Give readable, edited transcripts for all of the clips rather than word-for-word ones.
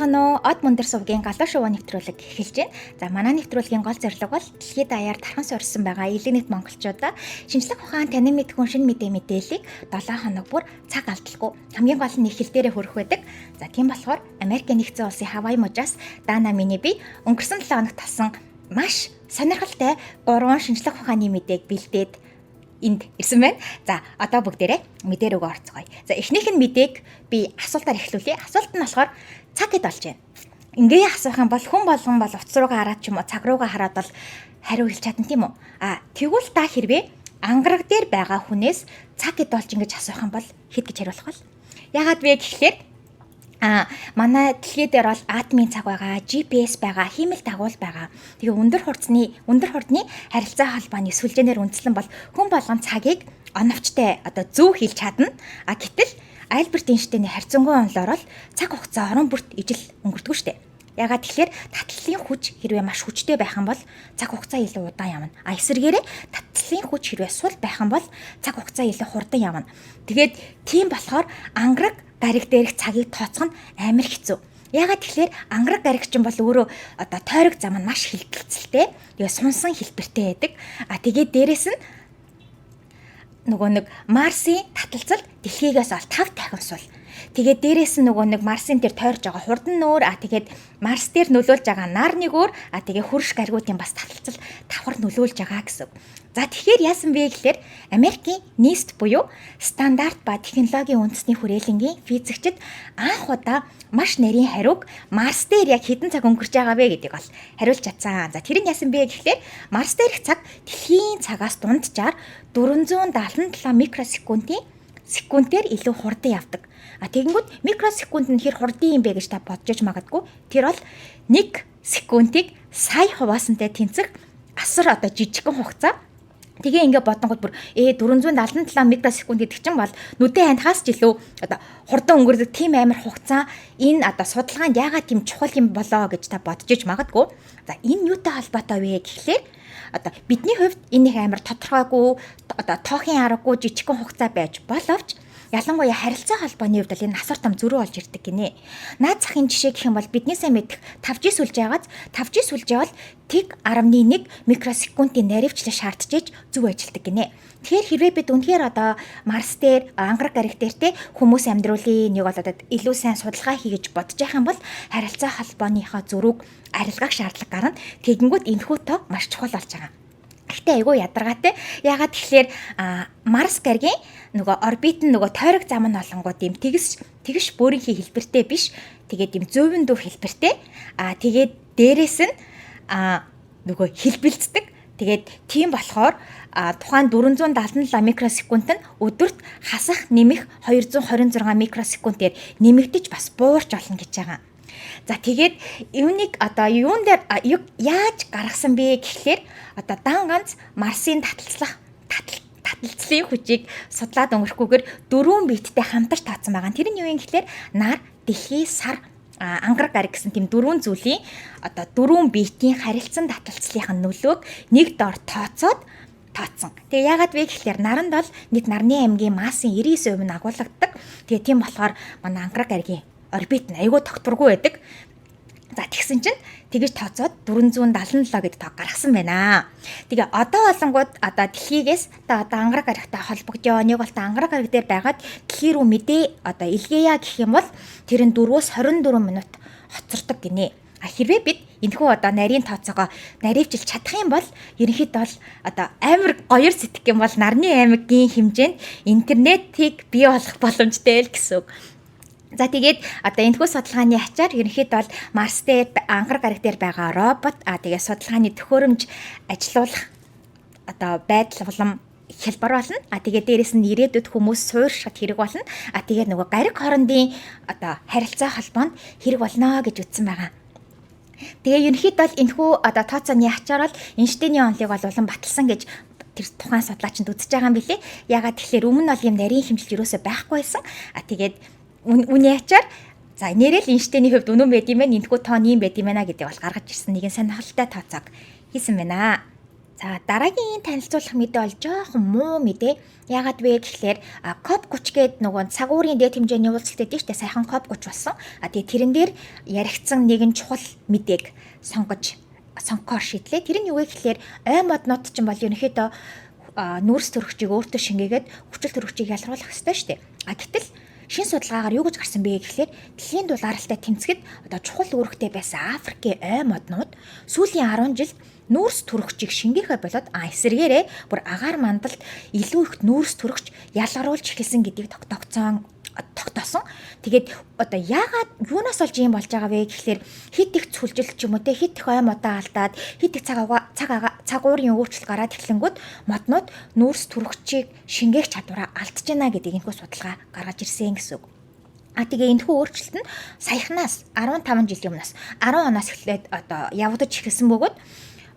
Байцгаана уу? Од мөндөр сувгийн галуу шувуу нэвтрүүлэг эхэлж байна. За, манай нэвтрүүлгийн гол зорилго бол дэлхийд даяар тархан суурьсан байгаа элэг нийт монголчуудаа шинжлэх ухаан, танин мэдхүйн шинэ мэдээ мэдээллийг 7 хоног бүр цаг алдалгүй, хамгийн гол нь их хэл дээрээ хүргэх байдаг. За, тийм болохоор Америкийн нэгдсэн улсын Хавай мужаас Дана миний би өнгөрсөн 7 хоногт болсон маш сонирхолтой 3 шинжлэх ухааны мэдээг бэлдээд энд ирсэн байна. За, одоо бүгдээрээ мэдээ рүүгээ орцгоё. За, эхнийх нь мэдээг би асуултаар эхлүүлье. Асуулт нь болохоор цаг хэд болж байна? Ингээ асуух юм бол хүн болгон бол утас руугаа хараад ч юм уу цаг руугаа хараад бол хариу хэлж чадна, тийм үү? А тэгвэл та хэрвээ ангараг дээр байгаа хүнээс цаг хэд болж ингэж асуух юм бол хэд гэж хариулах вэ? Яагаад вэ гэхлээр манай дэлхий дээр бол атомын цаг байгаа, GPS байгаа, хиймэл дагуул байгаа. Тэгээ өндөр хурдны харилцаа холбооны сүлжээнээр үндэслэн бол хүн болгон цагийг оновчтой, одоо зөв хэлж чадна. А гэтэл Альберт Эйнштейний харьцангуй онолоор л цаг хугацаа орон бүрт ижил өнгөрдөггүй шүү дээ. Яагаад тэгэхээр таталцлын хүч хэрвээ маш хүчтэй байх юм бол цаг хугацаа илүү удаан явна. А эсрэгээрээ таталцлын хүч хэрвээ сул байх юм бол цаг хугацаа илүү хурдан явна. Тэгээд тийм болохоор ангараг гариг дээрх цагийг тооцох нь амар хэцүү. Яагаад тэгэхээр ангараг гариг чинь бол өөрөө одоо тойрог зам нь маш хилдэлцэлтэй. Тэгээ сунсан хэлбэртэй байдаг. А тэгээд дээрэс нь нөгөө нэг Марсын таталцал дэлхийгээс бол 5 дахин сул. Тэгээд дээрэс нь нөгөө нэг Марсын дээр тойрж байгаа хурд нь өөр, а тэгээд Марс дээр нөлөөлж байгаа нар нэг өөр, а тэгээ хөрш гаригуудын бас таталцал давхар нөлөөлж байгаа гэсэн. За, тэгэхээр яасан бэ гэхээр Америкийн NIST буюу стандарт ба технологийн үндэсний хүрээлэнгийн физикчид анх удаа маш нарийн хариуг Марс дээр яг хэдэн цаг өнгөрч байгаа вэ гэдгийг бол хариулж чадсан. За, тэр нь яасан бэ гэхлээр Марс дээрх цаг дэлхийн цагаас дунджаар 477 микросекундын секундээр илүү хурдан явдаг. А тэгэнгүүт микросекунд нь хэр хурдан юм бэ гэж та бодож магадгүй. Тэр бол 1 секундыг сая хуваасантай тэнцэх асар одоо жижигхэн хугацаа. Тэгээ ингээ бодонгууд бүр 477 микросекунд гэдэг чинь бол нүдэн ханахаас ч илүү одоо хурдан өнгөрдөг тийм амар хугацаа. Энэ одоо судалгаанд яагаад тийм чухал юм болоо гэж та бодож иж магадгүй. За, энэ юутай холбоотой вэ гэхлээр одоо бидний хувьд энэ их амар тодорхойгүй, одоо тоохын аргагүй жижигхэн хугацаа байж боловч ялангуяа харилцаа холбооны хувьд бол энэ асар том зөрүү болж ирдэг гинэ. Наад захын жишээ гэх юм бол бидний сайн мэдэх 5G сүлжээ, 5G сүлжээ бол тэг 10.1 микросекундын наривчлал шаардж иж зөв ажилладаг гинэ. Тэгэхээр хэрвээ бид үнэхээр одоо Марс дээр, ангараг гариг дээр те хүмүүс амьдруулъя, нэг бол одоо илүү сайн судалгаа хий гэж бодож байх юм бол харилцаа холбооныхоо зөрүүг арилгах шаардлага гарна. Тэгэнгүүт энэхүү тоо маш чухал болж байгаа. Гэхдээ айгүй ядаргаатай. Яагаад тэгэхээр Марс гаригийн нөгөө орбит нь, нөгөө тойрог зам нь болонгууд юм тэгс тэгш бөөрийнхий хэлбэртэй биш. Тэгээд юм зууван дүү хэлбэртэй. Аа, тэгээд дээрэс нь нөгөө хэлбэлцдэг. Тэгээд тийм болохоор тухайн 477 микросекунд нь өдөрт хасах нэмэх 226 микросекундээр нэмэгдэж, бас буурч болно гэж байгаа. За, тэгээд юуныг одоо юун дээр яаж гаргасан бэ гэхлээр одоо дан ганц Марсын таталцлах таталцлын хүчийг судлаад өнгөрөхгүйгээр дөрвөн биеттэй хамтарч тооцсон байгаа. Тэр нь юу юм гэхлээр нар, дэлхий, сар, ангараг гариг гэсэн тийм дөрвөн зүйлийн одоо дөрвөн биетийн харилцан таталцлынх нь нөлөөг нэг дор тооцоод тооцсон. Тэгээ яагаад вэ гэхлээр наранд бол нийт нарны аймгийн массын 99% нь агуулгадаг. Тэгээ тийм болохоор манай ангараг гаригийн орбит нь айгүй тогтворгүй байдаг. За, тэгсэн чинь тэгэж тооцоод 477 гэдэг тоо гаргасан байна. Тэгээ одоо болонгууд одоо дэлхийгээс та одоо ангараг гаригтай холбогдё. Нэг бол та ангараг гариг дээр байгаад дэлхий рүү мэдээ одоо илгээе гэх юм бол тэр нь 4-өөс 24 минут хоцордог гинэ. А хэрвээ бид энэхүү одоо нарийн тооцоогоо наривчилж чадах юм бол ерөнхийдөө бол одоо амар гоёор сэтгэх юм бол нарны аймгийн хэмжээнд интернетийг бий болгох боломжтой л гэсэн үг. За, тэгээд одоо энэхүү судалгааны ачаар ерөнхийдөө бол Марс дээр, ангараг гариг дээр байгаа робот, а тэгээд судалгааны төхөөрөмж ажилуулах одоо байдал улам хялбар болно. А тэгээд дээрэс нь ирээдүйд хүмүүс суурьшихад хэрэг болно. А тэгээд нөгөө гариг хоорондын одоо харилцаа холбоонд хэрэг болно гэж үзсэн байгаа. Тэгээ ерөнхийдөө бол энэхүү одоо тооцооны ачаар бол Эйнштейний онолыг бол улам баталсан гэж тэр тухайн судлаачид үзэж байгаа юм билээ. Яагаад тэгэхээр өмнө нь бол ийм нарийн хэмжилт ерөөсөө байхгүй байсан. А тэгээд үүний ачаар за, нэрэл Эйнштейний хувьд үнэн байд юм байна. Энэхүү тоо нь ийм байд юм байна гэдэг бол гаргаж ирсэн нэгэн сонирхолтой тооцоог хийсэн байна. За, дараагийн танилцуулах мэдээ бол жоохон муу мэдээ. Яагаад вэ гэхлээр COP30 гээд нөгөө цагуурын дээд хэмжээний уулзалт өгдөө штэ, саяхан COP30 болсон. А тэгээ тэрэн дээр яригдсан нэгэн чухал мэдээг сонгож сонгохоор шийдлээ. Тэр нь юу вэ гэхлээр ой моднууд чинь бол ерөнхийдөө нүүрс төрөгчийг өөртөө шингээгээд хүчил төрөгчийг ялруулах ёстой штэ. А гэтэл шин судалгаагаар юу гэж гарсан бэ гэхлээр дэлхийн дулааралтай тэмцэхэд одоо чухал үүрэгтэй байсан Африкийн ой моднууд сүүлийн 10 жилд нүүрс төрөгчийг шингээхэ болоод эсрэгээрээ бүр агаар мандалд илүү их нүүрс төрөгч ялгаруулж эхэлсэн гэдгийг тогтооцсон тогтоосон. Тэгээд одоо яагаад, юунаас олж ийм болж байгаа вэ гэхлээр хит их цүлжилт ч юм уу те, хит их ой модоо алдаад, хит их цаг цаг цагуурын өөрчлөлт гараад эхлэнгүүд моднууд нүүрс төрөгчийг шингээх чадвараа алдаж байна гэдэг энэхүү судалгаа гаргаж ирсэн гэсэн үг. А тэгээ энэхүү өөрчлөлт нь саяхнаас 15 жилийн өмнөөс, 10 оноос эхлээд одоо явагдаж эхэлсэн бөгөөд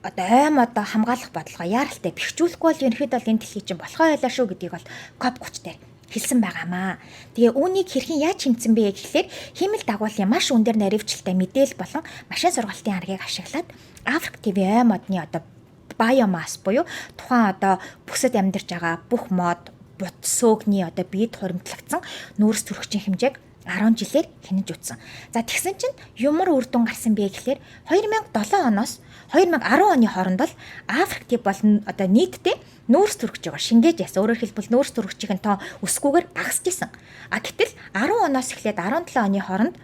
одоо ой модоо хамгаалах бодлогоо яаралтай бэхжүүлэхгүй бол ерөнхийдөө бол энэ дэлхий чинь болохоо байлаа шүү гэдгийг бол COP30 дээр хэлсэн байгаамаа. Тэгээ үүнийг хэрхэн яаж хэмцэн бэ гэхлээр хиймэл дагуулын маш өндөр наривчлалтай мэдээлэл болон машин сургалтын аргыг ашиглаад Африк тивийн ой модны одоо биомасс буюу тухайн одоо бүсэд амьдарч байгаа бүх мод, бут, сөөгний одоо биед хуримтлагдсан нүүрс төрөгчийн хэмжээг 10 жилээр хянаж үзсэн. За, тэгсэн чинь ямар үр дүн гарсан бэ гэхлээр 2007 оноос 2010 оны хооронд бол Африк тив бол одоо нийтдээ нүүрс төрөгч байгаа шингээж яасан. Өөрөөр хэлбэл, нүүрс төрөгчийн тоо өсгүйгээр багасж исэн. А гэтэл 10 оноос эхлээд 17 оны хооронд,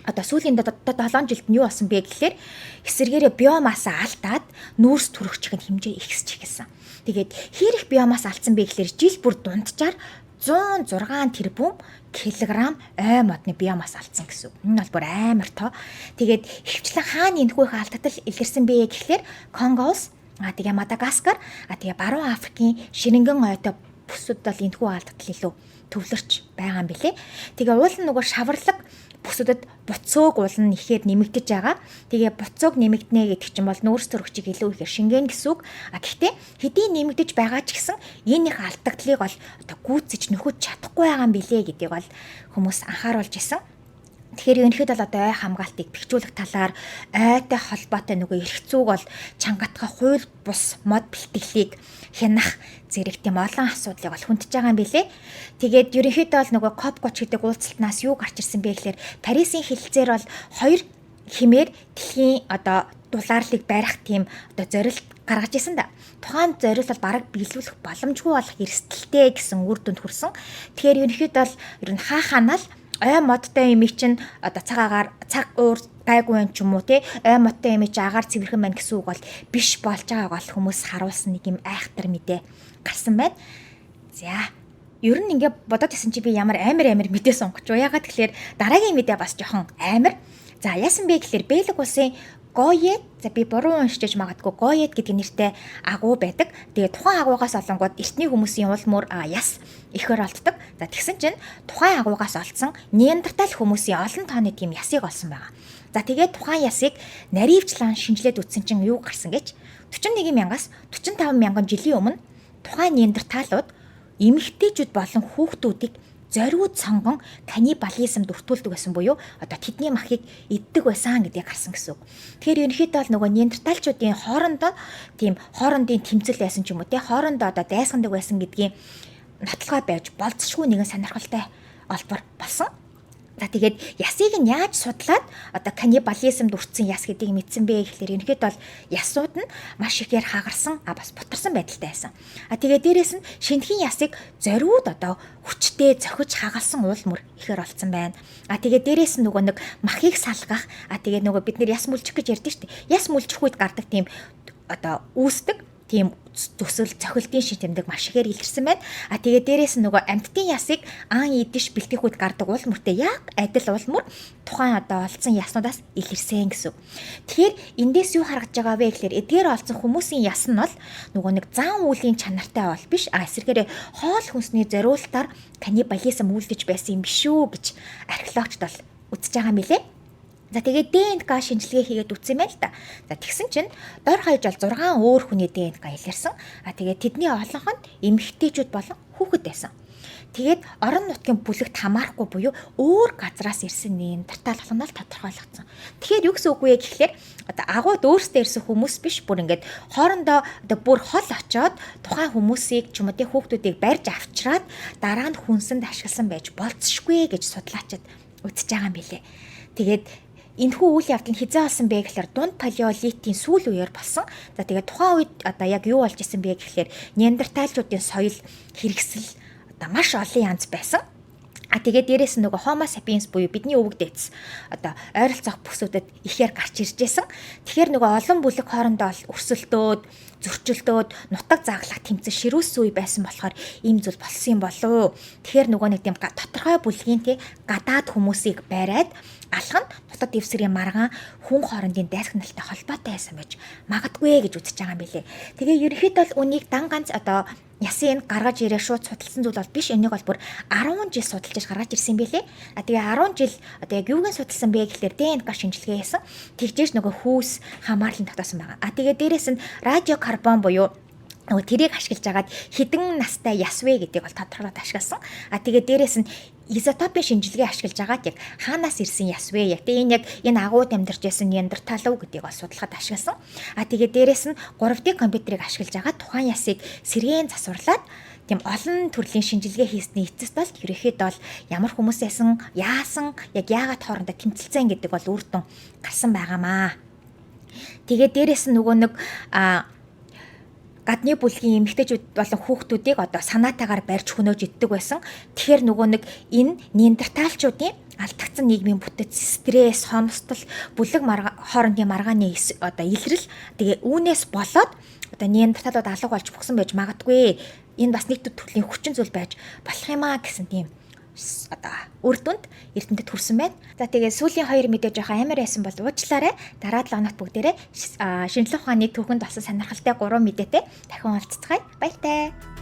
одоо сүүлийн 7 жилд нь юу болсон бэ гэхлээр эсэргээрээ биомасса алдаад нүүрс төрөгчийн хэмжээ ихсэж эхэлсэн. Тэгээд хэр их биомасса алдсан бэ гэхлээр жил бүр дунджаар 106 тэрбум килограмм ой модны биомасс алдсан гэсэн үг. Энэ бол бүр амар тоо. Тэгээд ихэвчлэн хаана энэхүү их алдагдал илэрсэн бэ гэхлээр Конго улс, а тэгээ Мадагаскар, а тэгээ Баруун Африкийн ширэнгэн ойтой бүсүүд бол энэхүү алдагдал илүү төвлөрч байгаа юм билэ. Тэгээ уул нь нөгөө шаварлаг бүсүүдэд буцөөг уул нь ихээр нэмэгдэж байгаа. Тэгээ буцөөг нэмэгдэнэ гэдэг чинь бол нүүрс төрөгчийг илүү ихээр шингэн гэсэн үг. А гэхдээ хэдий нэмэгдэж байгаа ч гэсэн энэ их алдагдлыг бол одоо гүйцэж нөхөж чадахгүй байгаа юм билэ гэдгийг бол хүмүүс анхааруулж исэн. Тэгэхээр ерөнхийдөө бол одоо ой хамгаалтыг бэхжүүлэх талаар, ойтой холбоотой нөгөө эрх зүйг бол чангатгах, хууль бус мод бэлтгэлийг хянах зэрэг тийм олон асуудлыг бол хүндэж байгаа юм билэ. Тэгээд ерөнхийдөө бол нөгөө COP30 гэдэг уулзалтнаас юу гарч ирсэн бэ гэхээр Парисын хэлэлцээр бол хоёр хэмээр дэлхийн одоо дулаарлыг барих тийм одоо зорилт гаргаж исэн да. Тухайн зорилт бол бараг биелүүлэх боломжгүй болох эрсдэлтэй гэсэн үр дүнд хүрсэн. Тэгэхээр ерөнхийдөө бол ер нь хаа ханаал ой модтой юм чинь одоо цаг агаар, цаг уур гайгүй юм ч юм уу те, ой модтой юм чи агаар цэвэрхэн байна гэсэн үг бол биш болж байгааг бол хүмүүс харуулсан нэг юм айхтар мэдээ гарсан байна. За, ер нь ингээ бодоод исэн чи би ямар амар амар мэдээ сонгоч. Яагаад тэгэхээр дараагийн мэдээ бас жоохон амар. За, яасан бэ гэхээр Бэлэг улсын Гоед, за, би буруу уншиж магадгүй, Гоед гэдэг нэртэй агуу байдаг. Тэгээ тухайн агуугаас олонгууд эртний хүмүүсийн уул мөр яс ихээр олддог. За, тэгсэн чинь тухайн агуугаас олдсон Неандертал хүмүүсийн олон тооны тийм ясыг олсон байгаа. За, тэгээд тухайн ясыг наривчлан шинжилээд үзсэн чинь юу гарсан гэж, 41 мянгаас 45 мянган жилийн өмнө тухайн неандерталууд эмэгтэйчүүд болон хүүхдүүдийг зориуд сонгон каннибализмд өртүүлдэг байсан буюу одоо тэдний махыг иддэг байсан гэдгийг гарсан гэсэн үг. Тэгэхээр ерөнхийдөө бол нөгөө неандерталчуудын хоорондоо тийм хоорондын тэмцэл байсан ч юм уу те, хоорондоо одоо дайсгандаг байсан гэдгийн нотлогоо байж болцсошгүй нэгэн сонирхолтой олбор болсон. За, тэгээд ясыг нь яаж судлаад одоо каннибализмд өртсөн яс гэдгийг мэдсэн бэ гэхлээр ерөнхийдөө бол ясууд нь маш ихээр хагарсан, а бас бутарсан байдалтай байсан. А тэгээд дээрэс нь шинэхэн ясыг зориуд одоо хүчтэй зохиж хагалсан уул мөр ихээр олцсон байна. А тэгээд дээрэс нь нөгөө нэг махыг салгах, а тэгээд нөгөө бид нэр яс мүлжих гэж ярьдэн шүү дээ. Яс мүлжих үед гардаг тийм одоо үүсдэг тийм төсөл цохилтын шин тэмдэг маш ихээр илэрсэн байна. А тэгээ дээрэс нь нөгөө амьтдын ясыг ан идэж бэлтгэх үед гардаг уул мөртэй яг адил уул мөр тухайн одоо олдсон яснуудаас илэрсэн гэсэн. Тэгэхээр эндээс юу харагдаж байгаа вэ гэхээр эдгээр олдсон хүмүүсийн яс нь бол нөгөө нэг зан үйлийн чанартай бол биш. А эсвэргээрээ хоол хүнсний зориултаар каннибализм үйлдэж байсан юм биш үү гэж археологчд бол үзэж байгаа юм билэ. За, тэгээд ДНК шинжилгээ хийгээд үтсэн юм байна л да. За, тэгсэн чинь дор хаяж бол 6 өөр хүний ДНК илэрсэн. А тэгээд тэдний олонх нь эмэгтэйчүүд болон хүүхэд байсан. Тэгээд орон нутгийн бүлэгт хамаарахгүй буюу өөр газраас ирсэн Неандертал болох нь л тодорхойлогдсон. Тэгэхээр юу гэсэн үг вэ гэхлээр одоо агууд өөрсдөө ирсэн хүмүүс биш, бүр ингээд хоорондоо одоо бүр хол очоод тухайн хүмүүсийг ч юм уу, тий, хүүхдүүдийг барьж авчраад дараа нь хүнсэнд ашигласан байж болцсошгүй гэж судлаачид үзэж байгаа юм билээ. Тэгээд энэхүү үйл явдал нь хэзээ болсон бэ гэхлээр дунд палеолитийн сүүл үеэр болсон. За, тэгээд тухайн үед одоо яг юу болж исэн бэ гэхлээр неандерталчуудын соёл хэрэгсэл одоо маш олон янз байсан. А тэгээд дээрэс нь нөгөө Homo sapiens буюу бидний өвөг дээдс одоо ойролцоох бүсүүдэд ихээр гарч ирж байсан. Тэгэхээр нөгөө олон бүлэг хоорондоо өрсөлдөөд, зөрчилдөөд, нутаг заглах тэмцэн ширүүсэн үе байсан болохоор ийм зүйл болсон юм болов. Тэгэхээр нөгөө нэг тийм тодорхой бүлгийн, тий, гадаад хүмүүсийг бариад алах нь нутаг дэвсгэрийн маргаан хүн хоорондын дайсагналтай холбоотой байсан байж магадгүй гэж үзэж байгаа юм билээ. Тэгээ ерөнхийдөө бол үнийг дан ганц одоо ясын гаргаж ирээ шууд судалсан зүйл бол биш. Энийг бол бүр 10 жил судалж гаргаж ирсэн юм билээ. А тэгээ 10 жил одоо яг юуг нь судалсан бэ гэхлээр ДНК шинжилгээ хийсэн. Тэгжээж нөгөө хүйс хамаарлан тогтоосон байгаа. А тэгээ дээрэс нь радиокарбон буюу нөгөө тэрийг ашиглаж агаад хэдэн настай яс вэ гэдгийг бол тодорхойлоод ашигласан. А тэгээ дээрэс нь изотопын шинжилгээ ашиглаж агаад яг хаанаас ирсэн яс вэ? Яг тэгээ энэ яг энэ агууд амьдарч байсан неандертал уу гэдгийг бол судлахад ашигласан. А тэгээ дээрэс нь 3D компьютерыг ашиглаж агаад тухайн ясыг сэргээн засварлаад тийм олон төрлийн шинжилгээ хийсний эцэст бол ерөнхийдөө бол ямар хүмүүс ясан, яасан, яг яагаад хоорондоо тэмцэлцэн гэдэг бол үр дүн гарсан байгаамаа. Тэгээ дээрэс нь нөгөө нэг гадны бүлгийн эмэгтэйчүүд болон хүүхдүүдийг одоо санаатаагаар барьж хөнөөж иддэг байсан. Тэгэхээр нөгөө нэг энэ неандерталчуудын алдагдсан нийгмийн бүтэц, стресс, хомсдол, бүлэг хоорондын маргааны одоо илрэл, тэгээ үүнээс болоод одоо неандерталууд алга болж бохсон байж магадгүй. Энэ бас нэг төрлийн хүчин зүйл байж болох юм а гэсэн тийм одоо үр дүнд эрдэмтэд хүрсэн байна. За, тэгээ сүүлийн хоёр мэдээ жоохон амар байсан бол уучлаарай. Дараа 7 хоногт бүгдээрээ шинжлэх ухааны түүхэнд болсон сонирхолтой 3 мэдээтэй дахин уулзцгаая. Баяртай.